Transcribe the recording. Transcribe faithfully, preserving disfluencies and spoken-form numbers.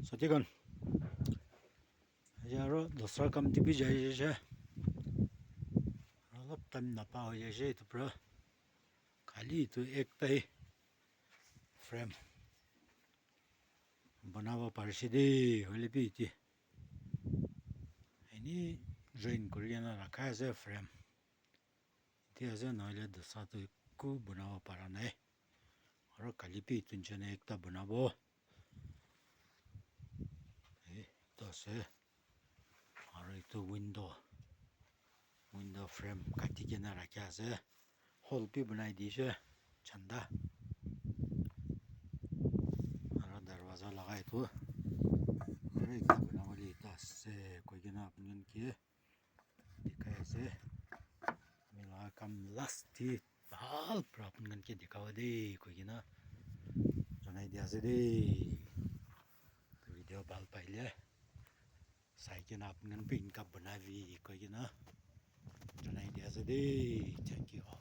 Sati khan, aji aro dusra kam te bi jai ase. Olop time napa hoi jaise etu pra. Khali etu ekta he frame banabo parise de, hoile bi eti eni join kuri kena rakha ase frame. Eti ase, nohoile dusra tu eku banabo para nai. Aro kali bi etu nishina ekta banabo. Eh, etu ase. Aro etu window, window frame kati kena rakhi ase. Hole bi banai dise chanda. Aro darwaza laga etu. Aro ekta banabole etu ase koi kena apni khan ke dikhai ase. Ami laga kam last te bhal pra apni khan ke dikhabo de koi kena janai dia ase de. Video bhal paile sai kena apni khan bi enka banabi koi kena janai dia ase de. Thank you all.